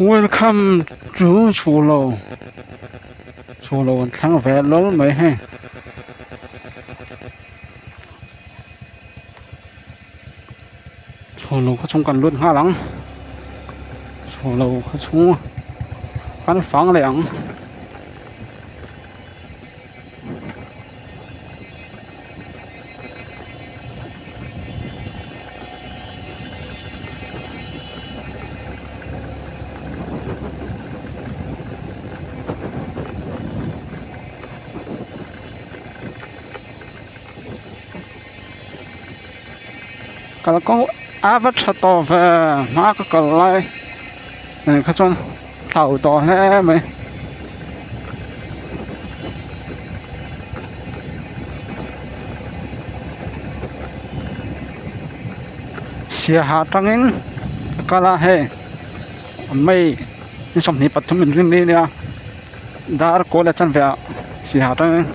Welcome to chhulo chhulo an thlang ve lawlh mai hei. Chhulo khaw chhung kan lut nghal ang chhulo khaw chhung kan fang leh ang. Kalkawng a va tha tawh ve hma ka kal lai nen kha chuan thlau tawh hle mai. Siaha atangin a kal a hei may ni 23 inrin ni ania dar kawl leh chanve ah siaha atangin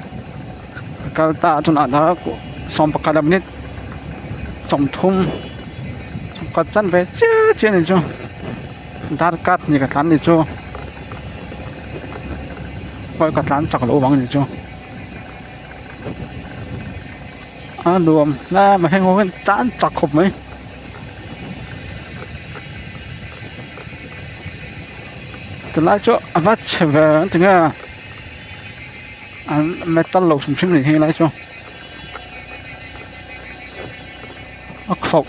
a kal ta a chungah dar 11 leh minute 30 pakhat chanve chiah chiah a ni chu dar kar hnih ka tlan ni chu pawh ka tlan chak loh vang a ni chu a nuam hle mai heng ho hian tan chak khawp mai. Tunlai chu a va chhe ve ang tinge an metal lo hrim hrim a ni helai chu a khawk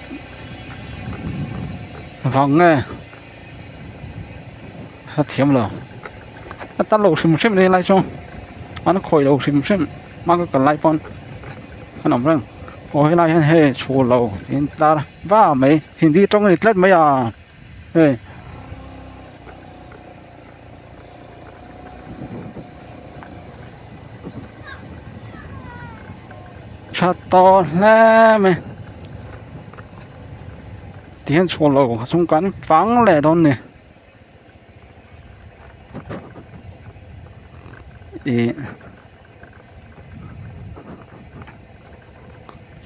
vang nge a thiam lo a tal lo hrim hrim a ni helai chu an khawi lo hrim hrim hma ka kal lai pawn an awm reng aw helai hian hei chhur lo tiin tlar va mai hindi tawng a ni tlat mai a hei. Tha tawh hle mai tihian chhuah loh a chung kan fang leh dawn a ni ih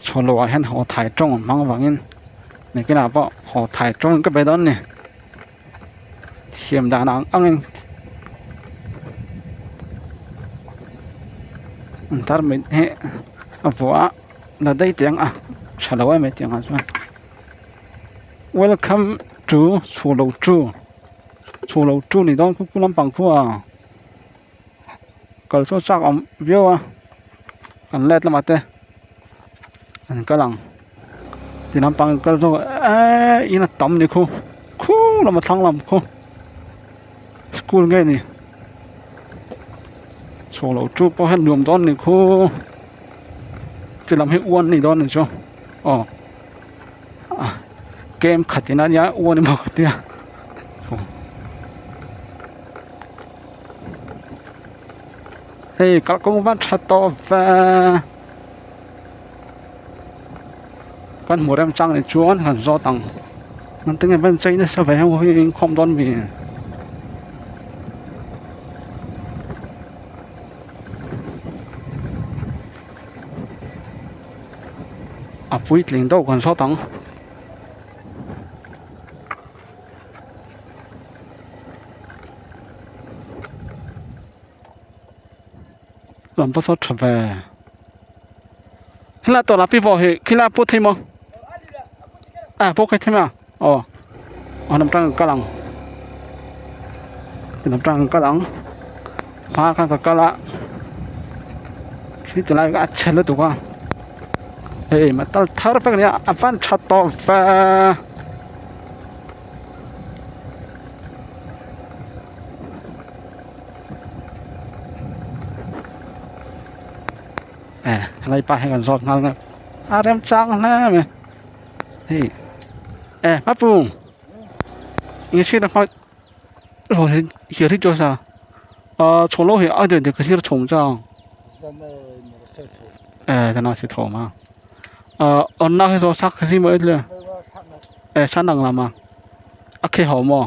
chhuah loh ah hian haw thai tawng an hmang avangin nakinah pawh haw thai tawng ka be dawn a ni. Thiam dan ang angin an tarmit hi a vuah a la daih teh ang a tha lo em mai tiang ah chuan welcome to chhulo chu chhulo chu ni dawn khu lampang khu a kal chu a chak awm viau a kan let lamah te an kal ang ti lampang kal zawk eee in a tam ni khu khu lam a thlang lam khu school nge ni chhuah loh chu pawh hian nuam dawn ni khu ti lam hi uan a ni dawn a ni chu aw game khat in a nia uan emaw ka tia. Hei kalkawng va tha tawh ve kan hmu rem chang ni chuan han zawt ang an tinge van chei nasa ve ho hi inkhawm dawn mi a puitling deuh kan zawt ang. Lam va sawt tha ve helai tawh lah pi vawh hi khilai a put thei maw a put thei thei mai a aw a lam tang ka kal ang lam tang ka kal ang hma khan ka kal a khi ti lai kha a chhe lutuk a hei metal thar vek a nia a van tha tawh ve. Eh helai pa hi kan zawt nghal nghal a remchang hle mai hei eh hmapu eng hriat a hma rawn hi hiar hi chu sa ah chho lo hi a deuh deuh ka zir chhawm chang eh zan a si thawm a ah on na hi zawh sak hi mawi le eh san ang lam a a khi ho maw.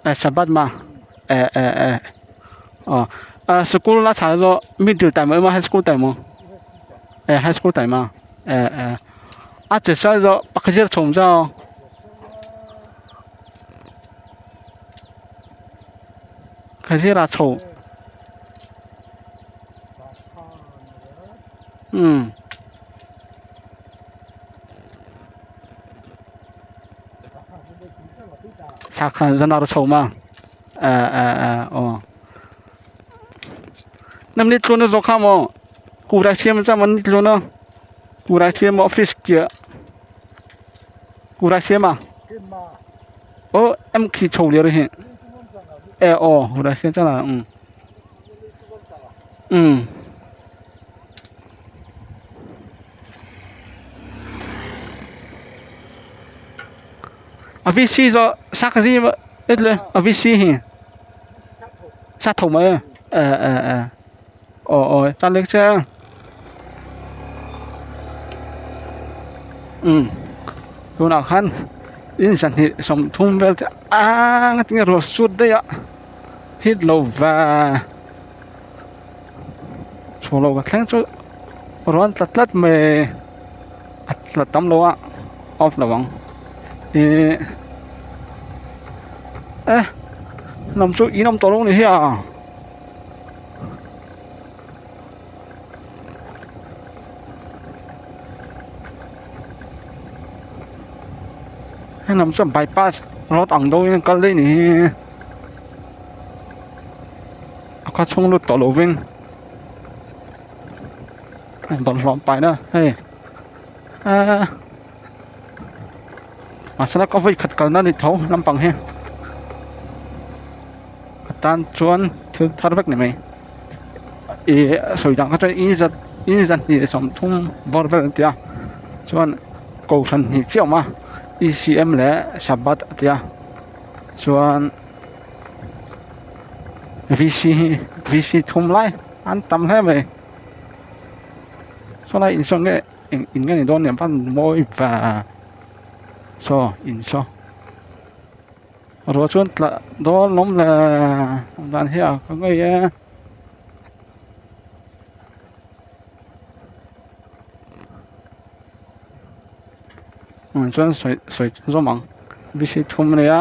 Eh sabat ma eh eh eh oh ah school la cha zo middle time ma high school time mo eh high school time ma eh eh. 啊，这下就八个字从这。可是啦，丑。嗯。Sakha zan a chho ma aw namni tluna zawk kha maw kurai siam chuan an ni tluna kurai siam office tia kurai siam a aw em khi chho lir hi e aw kurai siam chuan a um um. A VC zo sak zi et le a VC hi sát thủ mà ờ ờ ờ ồ ồ ta lấy chưa ừ tunah khan in zahnih sawmthum vel te aaa tinge ruah sut daih a hit lo va chhuah loh ka thleng chu ruah an tla tlat mai a tla tam lo a off lo ang ihh e lam chu in awm tawh lo a ni hi a. Heng lam chuan bypass road ang deuhin a kal daih ni hi a khaw chhung lut tawh lovin bawlhhlawh paihna hei aaa mahse la ka vawi khat kalna a ni tho lampang hi a tan chuan thil thar vek ni mai. Ih sawi dan kha chuan in zat in zahnih leh sawmthum bawr vel an ti a chuan kohhran hnih chiah a awm a E C M leh sabbath a ti a chuan V C hi V C thum lai an tam hle mai saw lai insawn nge eng in nge ni dawn ni an van mawi va saw in saw. Ruah chuan tla dawn lawm le awm dan hi a ka ngei e. Chuan sawi sawi zawm ang bc thum a nei a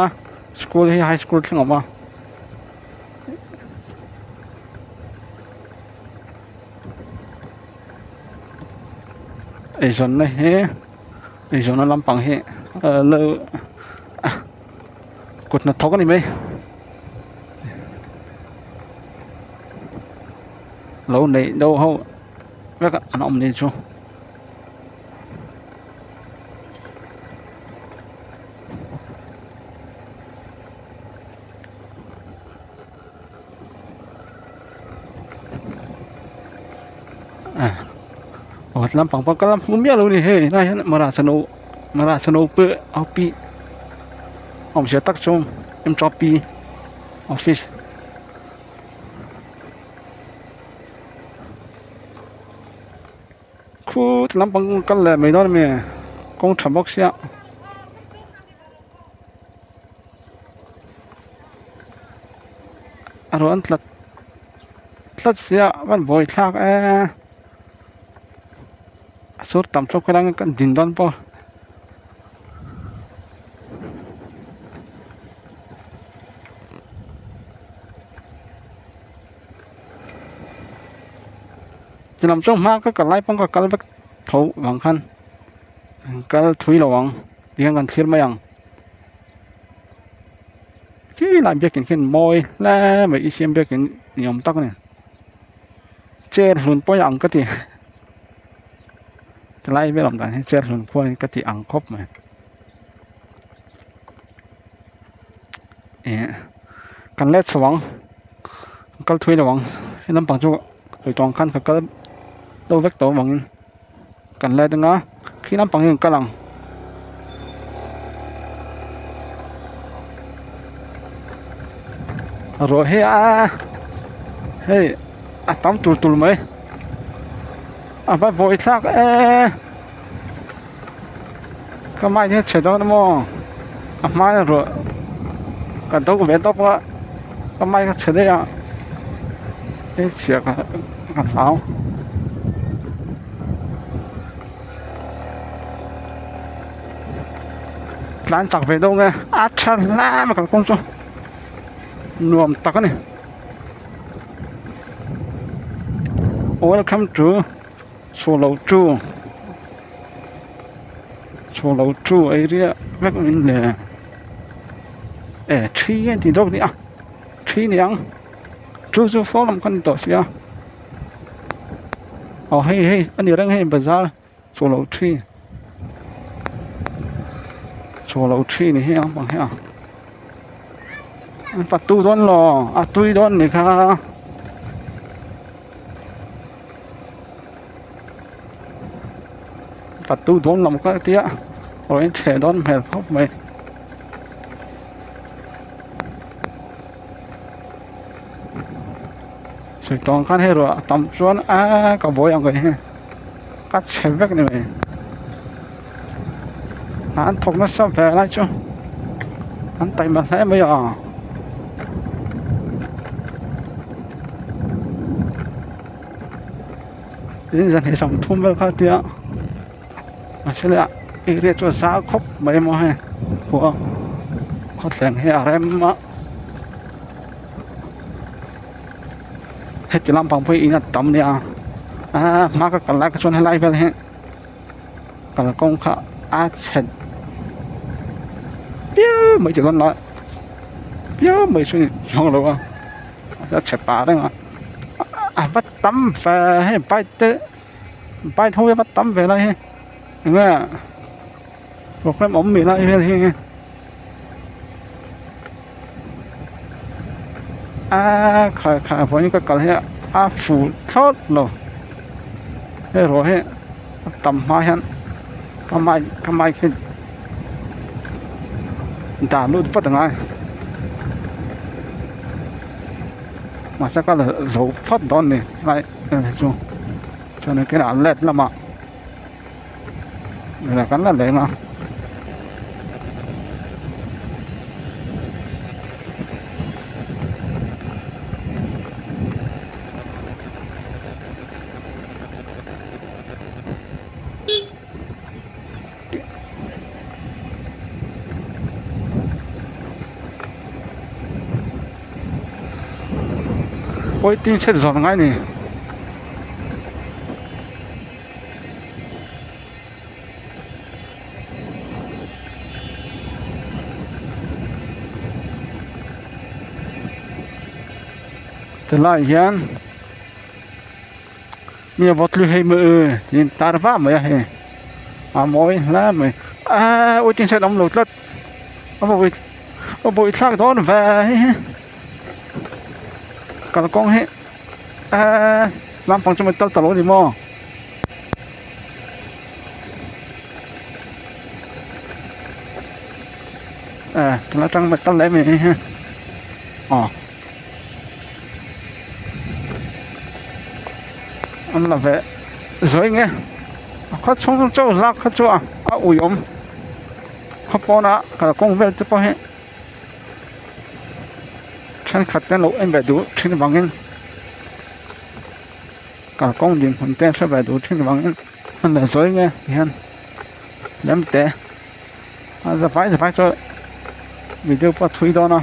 school hi high school thleng a awm a. Eizawnna hi eizawnna lampang hi lo kut hnathawk a ni mai lo neih deuh ho vek an awm ni chu. Aw lampang pawh ka la hmu miah lo a ni hei helaiah hian mara chano mara chano pawh a pi awmzia tak chu M T P office. Khut lampang kal leh mai dawn a mi kawng tha bawk sia. A rawn tlat tlat sia a van buai thlak e a sur tam tawk kher ang kan din dawn pawh ti lam chu hma ka kal lai pawh ka kal vek tho vang khan kal thui lo ang tihian kan thlir mai ang. Khi lai biakin khian mawi hle mai i siam biakin ni awm tak a ni chair hlun pawh a ang ka ti tilai vel awm dan hi chair hlun khuan ka ti ang khawp mai ih kan let chho ang kal thui lo ang he lampang chu sawi tawh ang khan ka kal deuh vek tawh avangin. Kan let anga khi lampang hi an kal ang. Ruah hi a hei a tam tul tul mai a va vawi thlak e ka mic hi a chhe dawn emaw a hmain ruah ka do ve tawp a ka mic a chhe daih a hei chhia ka hlau. tlan chak ve deuh nge a tha hle mai kalkawng chu nuam tak a ni welcome to chhulo two chhulo two area vek min le e thi a ti deuh nia thi niang chu chu fo lam kha ni tawh sia aw hei hei a ni reng hei bazar. Chaw lo thi chaw lo thi ni hi ang pang hi a an patu dawn lo a tui dawn ni kha patu dawn lam kha tia rawn in chheh dawn hmel khawp mai. Sawi tawng khan hei ruah a tam chuan aaa ka buai ang kei hi ka chhe vek ni mai an thawk nasa ve lai chu an taima hle mai a tin zan hi sawmthum vel kha tia mahse le area chu a zau khawp mai maw hei khua khawthleng hi a rem a. Heti lampang pawh hi in a tam nia aaa hma ka kal lai kha chuan helai vel hi kalkawng kha a chhe piau mai ti dawn la piau mai chu a ni chuang lo a a chhe pah reng a a va tam ve hei bike te bike ho hi a va tam ve lai hi eng nge program awm mai lai vel hi. A khai khai vawiin ka kal hi a fuh thlawt lo hei ruah hi a tam hma hian ka mic ka mic hi dah lut vat a ngai mahse ka la zo phawt dawn a ni helai hi chu chuan kinah let lamah. Kan la leng a. Waiting shed zawrh ngai a ni. Tilai hian mi a bottle hei maw tiin tar vah mai a hei a mawi hle mai aaa waiting shed a awm lo tlat a bawih thlak dawn ve hi kalkawng hi. Eee lampang chu tal ta lo a ni maw e tuna tang metal leh mai hi aw an la ve zawi nge a khaw chhung chu lak kha chu a ui awm khaw pawnah kalkawng vel te pawh hi. Thenkhat te an lo en ve duh thin vangin kalkawng dinhmun te an hre ve duh thin vangin an la zawi nge ti hian lem te a za vai vai chu video pawh a thui dawn a.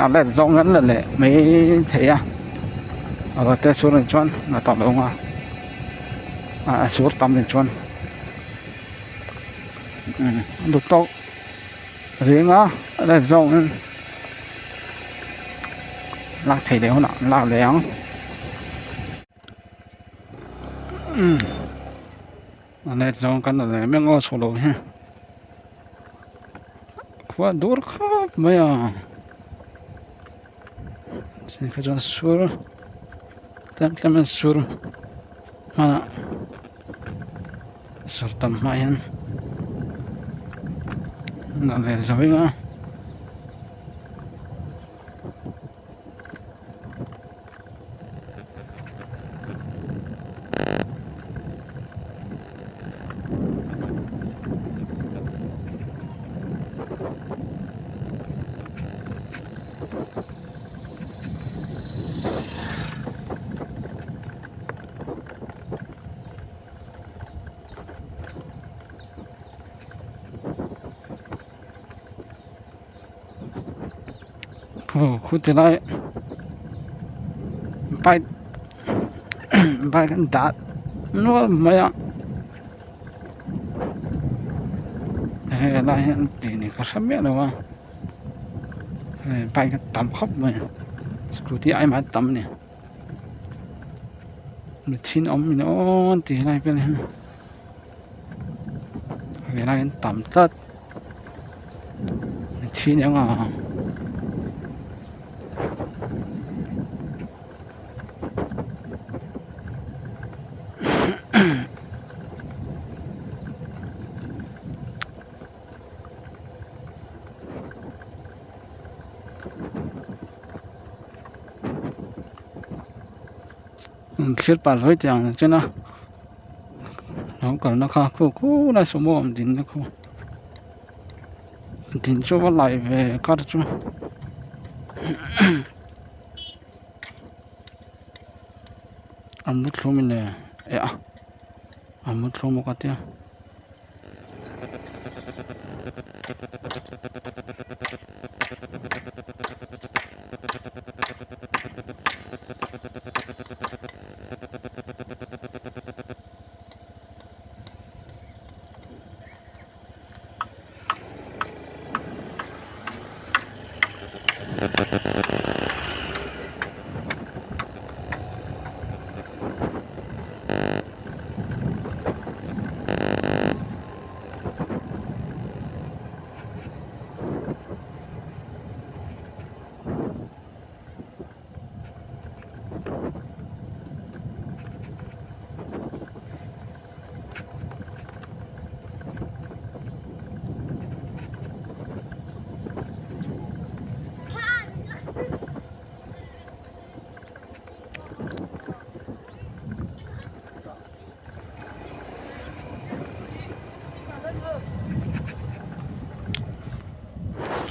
A let zawng an la leh mai thei a a va te sur ah chuan a tam lo ang a a sur tam ni chuan a duh tawk reng a a let zawng in lak theih leh hunah an lak leh ang a let zawng kan la leh mek a chhuah loh hi. Khua dur khawp mai a sin kha chuan sur tlem tlem in sur hmanah sur tam hma hian a ve zo eng a. Khu khu ti lai bike bike an dah nual mai a he lai hian tih ni ka hre miah lo a hei bike a tam khawp mai scooty ai mah a tam a ni mi thin awm in aw tih lai vel hian helai an tam tlat mi thin eng ang ang. Thlir pah zuai tih ang chen a lo kalna kha khu khur a sumo awm dinna khu din chu a lai ve kar chu. A muthlum in eh a a muthlum bawk a tia.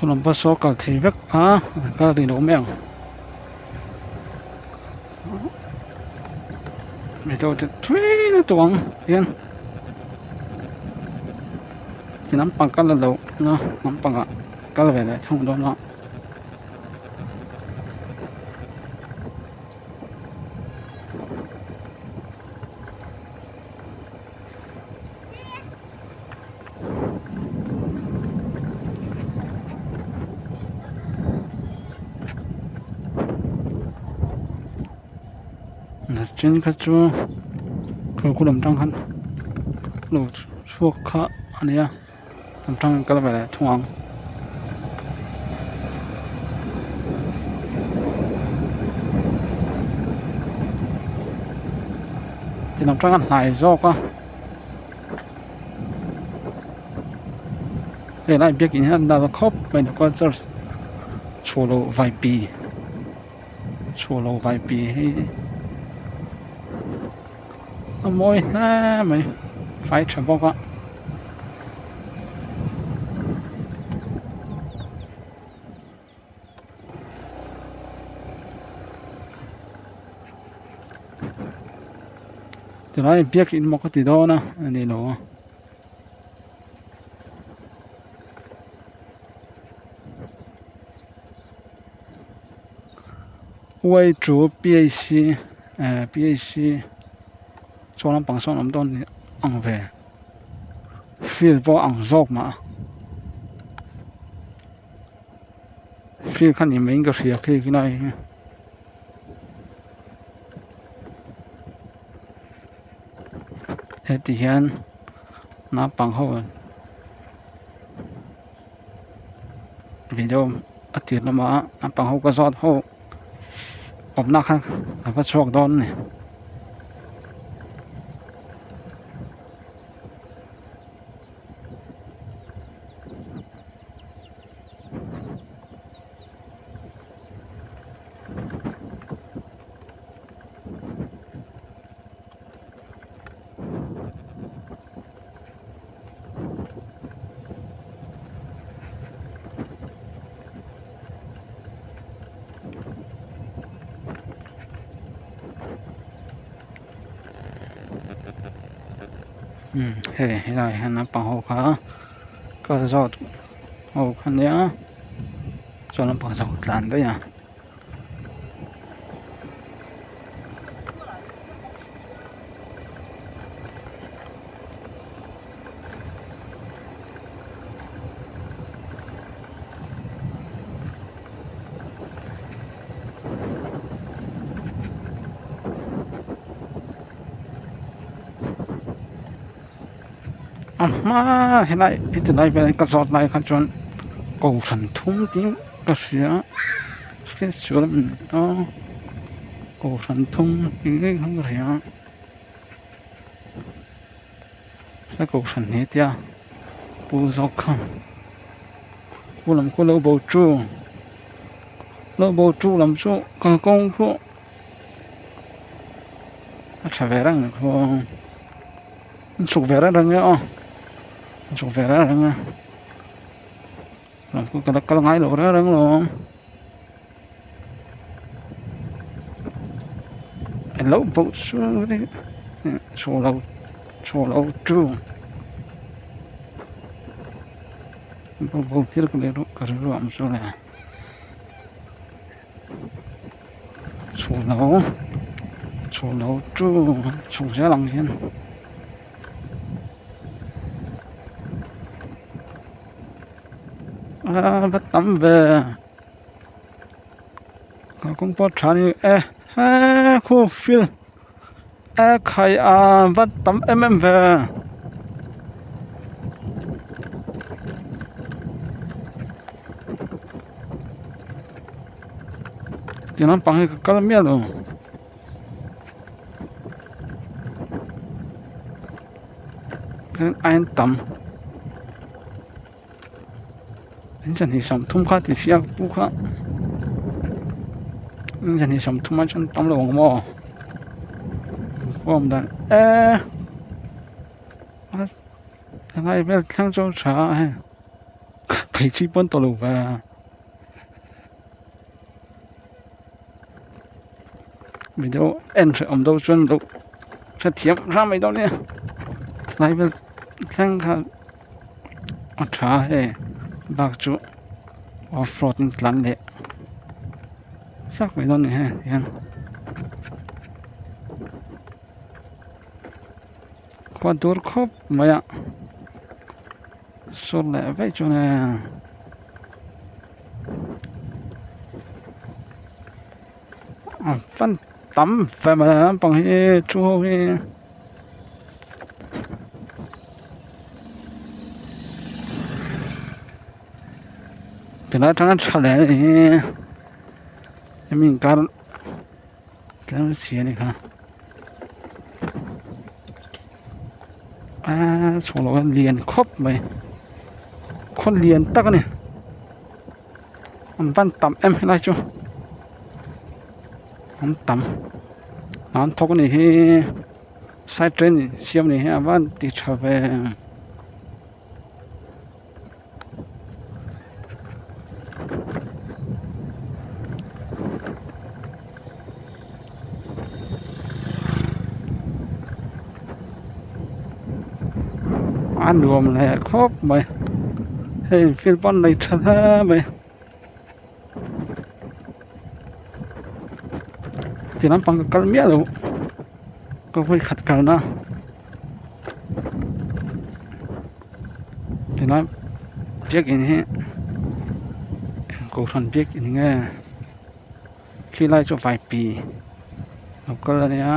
Saw lam pawh saw kal thei vek a kal rih loh mai ang. Mizo te thui lutuk ang hian ti lampang kal a loh na lampangah kal ve leh thung dawn a. Thenkhat chu thawkhu lam tang khan lo chhuak kha a ni a lam tang kal ve leh thung ang. Ti lam tang a hnai zawk a helai biakin hian a nal khawp mai a church chhuah loh vaipi. Chhuah lo vaipi hi a mawi hle mai fai tha bawk a. Tilai biakin maw ka ti dawn a a ni lo a. Uai chu PAC eh PAC chaw lampang sawn awm dawn ni ang ve field pawh a ang zawk mah a field kha ni maiin ka hria khi khilai hi. Heti hian naupang ho video a tir lamah naupang ho ka zawt ho awmna kha a va chhuak dawn a ni. Hei helai hian naupang ho kha kal zawt ho kha nia. Saw lampang saw tlan daih a. A hma helai heti lai velah hian ka zawt lai kha chuan kohhran thum tih ka hria a hriatsual a ni a kohhran thum tih ngei khan ka hria a he kohhran hi tia pu zawk kha khu lam khu lo bo chu lo bo chu lam chu kalkawng chu a tha ve reng ang khaw. An chhuk ve reng reng e aw an chhuk ve reng reng a ka la kal ngai lo reng reng lo eng lo bawk chu chho lo chho lo chu bo bo thil ka leh ka rilru ah awm chu le chho lo chho lo chu chhuk zel ang hian. A va tam ve kalkawng pawh a tha a ni e he khu field e khai a va tam em em ve. Ti lampang hi ka kal miah lo. A en tam in chawhnih sawmthum kha ti sia pu kha in chawhnih sawmthum ah chuan tam lo ang maw awm dan eee a ngai vel thleng chu a tha a hei pheichhi pawn tawh lo ve. Video en hreh awm deuh chuan lo hrethiam hram mai dawn nia tlai vel thleng kha a tha hei bak chu off road in tlan leh sak mai dawn a ni hei tihian khua dur khawp mai a sawn leh vaih chuan e. A fan tam ve mai a naupang hi thu ho hi tilai atanga tha leh a nih hi hemi inkar tlem si a ni kha aaa chho loh hian lian khawp mai khaw lian tak a ni. An van tam em helai chu an tam an thawk a nih hi side train siam a nih hi a van ti tha ve. A nuam leh khawp mai hei field pawn nei tha hle mai ti lampang ka kal miah lo ka vawi khat kalna tilai biakin hi kohhran biakin nge khi lai chu vaipi lo kal a nia.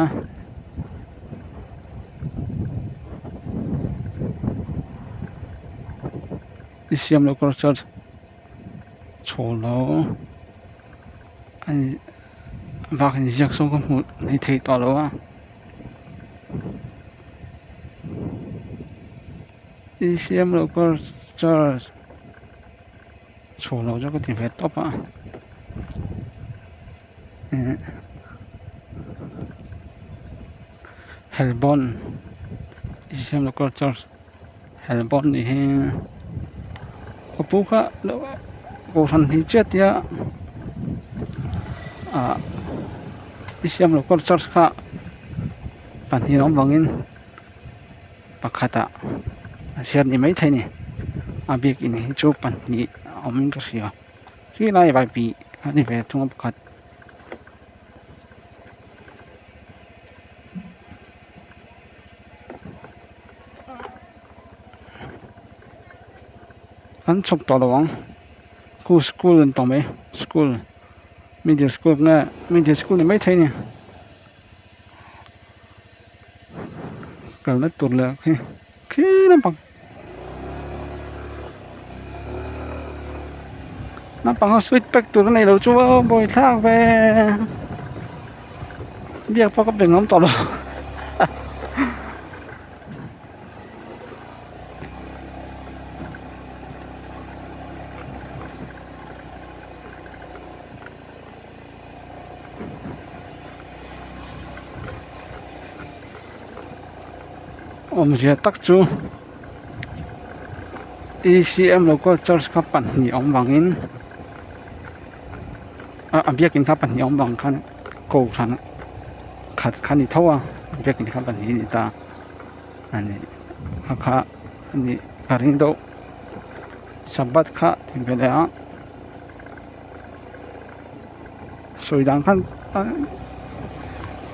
I siam loh kawr church chho lo a ni vak inziak sawn ka hmuh hleih theih tawh lo a I siam loh kawr church chho lo chu ka ti ve tawp a eh helbon I siam loh kawr church. Helbawk nih hi ka pu kha kohhran hnih chiah tia ah i siam loh kawr church kha pahnih a awm vangin pakhatah a chhiat ni maithei a ni a biakin hi chu pahnih a awmin ka hria. Khi lai vai pi a ni ve thung a pakhat. An chhawp tawh lo ang khu school an tawh mai school middle school nge middle school ni maithei a ni kalna tur leh khi khi lampang naupang ho sweet pack tur ka neih loh chu a buaithlak ve biak pawh ka pe ngam tawh lo. Awmzia tak chu E_C_M local church kha pahnih awm vangin ah a biakin kha pahnih awm vang khan kohhran khat kha a ni tho a biakin kha pahnih a ni ta a ni kha kha a nih ka ring deuh sabbath kha tih veleh a. Sawi dan khan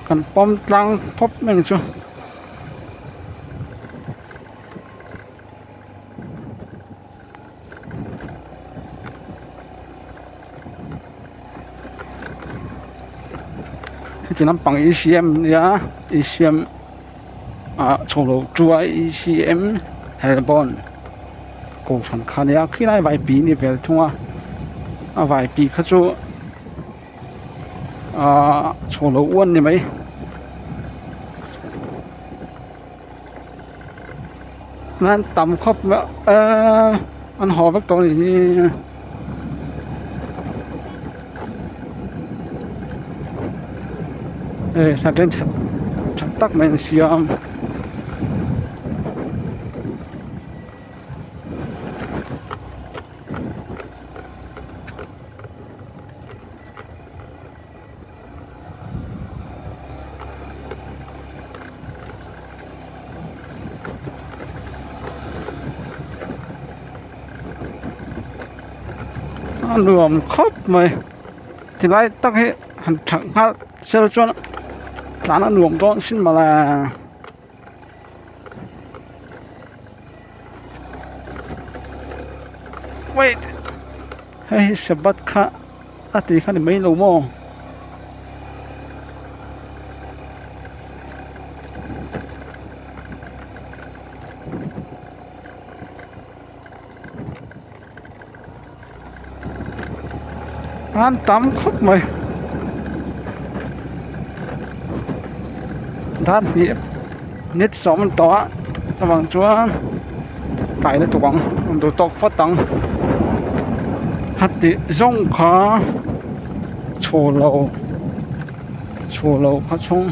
kan pawm tlang phawp mai ang chu. Heti lampang E_C_M nia E_C_M ah chho lo chu a E_C_M helbon kohhran kha nia khilai vai pi ni vel thung a a vai pi kha chu ahh chho lo uan ni mai an tam khawp mai a eee an haw vek tawh a nih hi. Hei thla tha tak mai an siam. A nuam khawp mai tilai tak hi han thak nghal sel chuan tlan a nuam dawn sin mawle. Wait hei hi sabbath kha a ti kha ni mai lo maw? An tam khawp mai dar hnih net sawm an tawh a chuvang chuan tlai lutuk ang an duh tawk phawt ang heti zawng kha chhu lo chhu lo kha chhung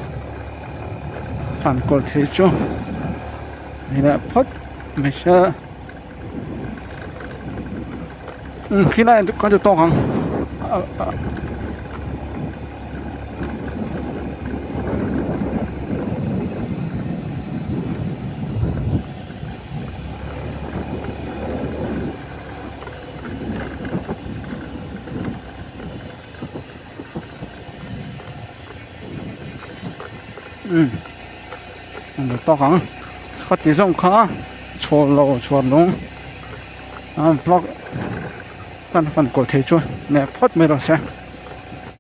han kawl thei chu ni leh phawt mai se. Umm khilai ah ka duh tawk ang umm an duh tawk ang khati zawng kha chhuah lo chhuah lung a vlog kan fan kawl thei chu leh phawt mai rawh se.